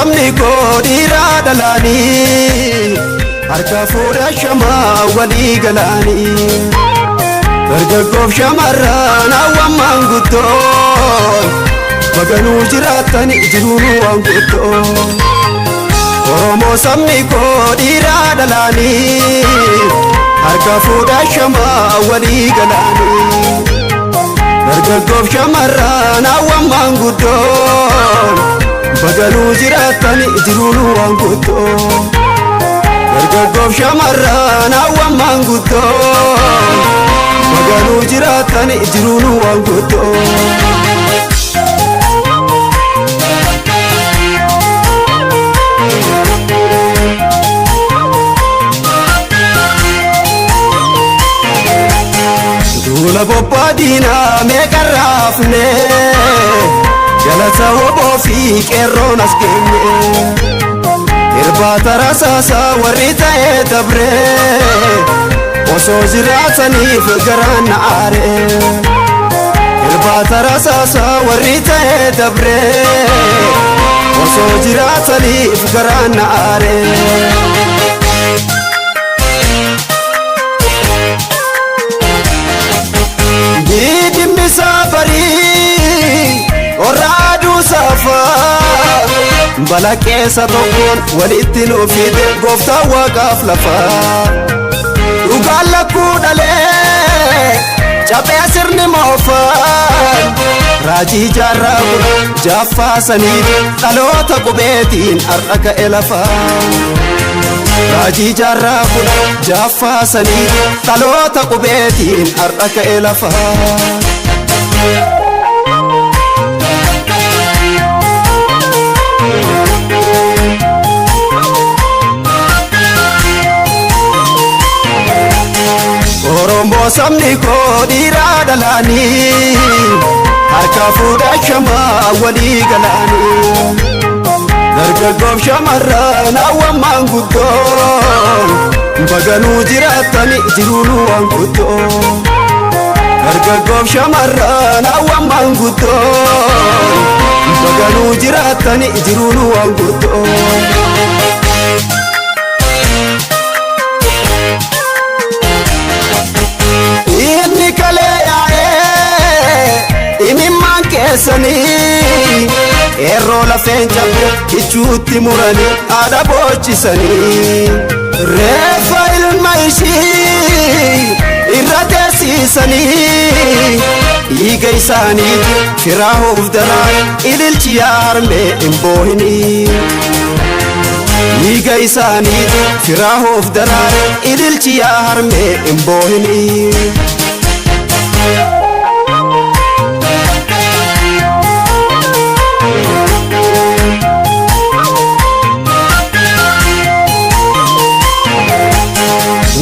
Sabni koo dhiiraa dhalaanii harka fuudha shamaa walii galaanii dargaggoof shamarran hawwan maanguddoon baganuu jiraatan jiruun waan guddoo. Oromoo sabni koo dhiiraa dhalaanii harka fuudha shamaa walii galaanii dargaggoof shamarran hawwan maanguddoon baganuu jiraatan jiruun waan guddoo. Dargaggoof shamarran hawwan maanguddoon baganuu jiraatan jiruun waan guddoo. Duula bobbaa diinaa meeqa raafne galata hoboo fi qeerroon as geenye. Irbaata rasaasaa warri ta'ee dabre osoo jiraataniif garaan na aare. Irbaata rasaasaa warri ta'ee dabre osoo jiraataniif garaan na aare. Diidimmisaa barii qorra aduu saafaa balaqqeessa tokkoon walitti nu fide gooftaan waaqaaf lafaa. Dhugaan lakkuu dhalee caphee sirni moofaan raajii jaarraa kun jaaffaa saniiti dhaloota qubeetiin har'a ka'e lafaa. Raajii jaarraa kun jaaffaa saniiti dhaloota qubeetiin har'a ka'e lafaa. Oromoo sabni koo dhiiraa dhalaanii harka fuudha shamaa walii galaanii dargaggoof shamarran hawwan maanguddoon baganuu jiraatan jiruun waan guddoo. Dargaggoof shamarran hawwan maanguddoon baganuu jiraatan jiruun waan guddoo. Inni kalee yaa'ee imimmaan keessanii qeerroo lafeen cabde kichuutti muranii haadha boochisanii reeffa ilma ishii irra teessisanii dhiiga isaaniitu firaahuuf daraa ililchi yaa harmee hin boohinii. Dhiiga isaaniitu firaahuuf daraa ililchi yaa harmee hin boohinii.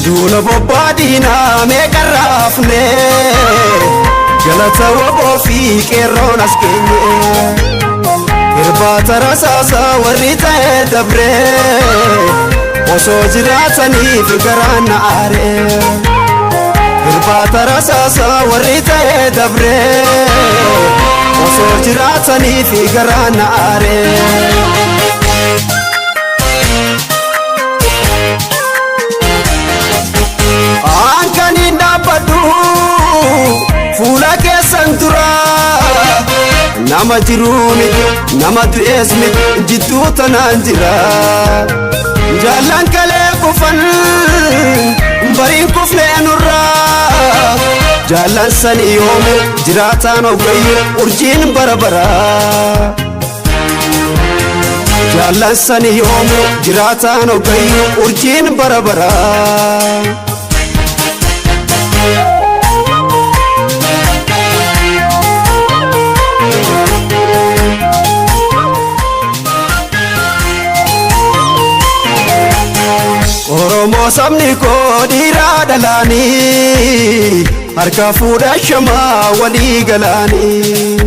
Duula bobbaa diinaa meeqa raafne galata woboo fi qeerroon as geenye. Irbaata rasaasaa warri ta'ee dabre osoo jiraataniif garaan na aare. Irbaata rasaasaa warri ta'ee dabre osoo jiraataniif garaan na aare. Aankaniin dhaabbadhu fuula keessan dura nama jiruu miti nama du'ees miti jidduu tanaan jira. Jaallan kalee kufan bariin kufnee nurraa jaallan sani yoomu jiraataan ogeeyyu urjiin bara baraa. Jaallan sani yoomu jiraataan ogeeyyu urjiin bara baraa. Oromoo sabni koo dhiiraa dhalaanii harka fuudha shamaa walii galaanii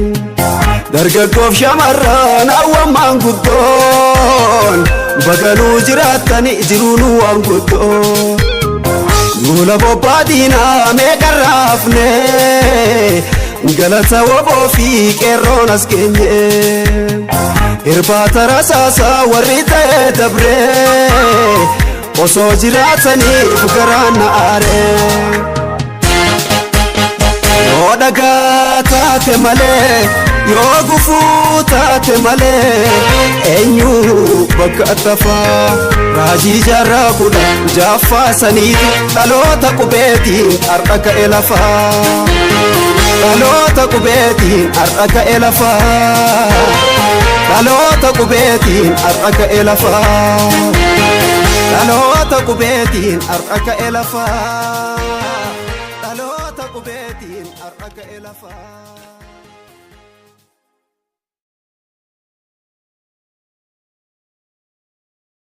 dargaggoof shamarran hawwan maanguddoon baganuu jiraatan jiruun waan guddoo. Duula bobbaa diinaa meeqa raafne galata woboo fi qeerroon as geenye. Irbaata rasaasaa warri ta'ee dabree osoo jiraataniif garaan na aaree. Yoo dhagaa taate malee, yoo gufuu taate malee, eenyu bakka tafaa raajii jaarraa 16ffaa saniiti dhaloota qubeetiin har'a ka'e lafaa. Dhaloota qubeetiin har'a ka'e lafaa. Dhaloota qubeetiin har'a ka'e lafaa. Dhaloota qubeetiin har'a ka'e lafaa. Dhaloota qubeetiin har'a ka'e lafaa.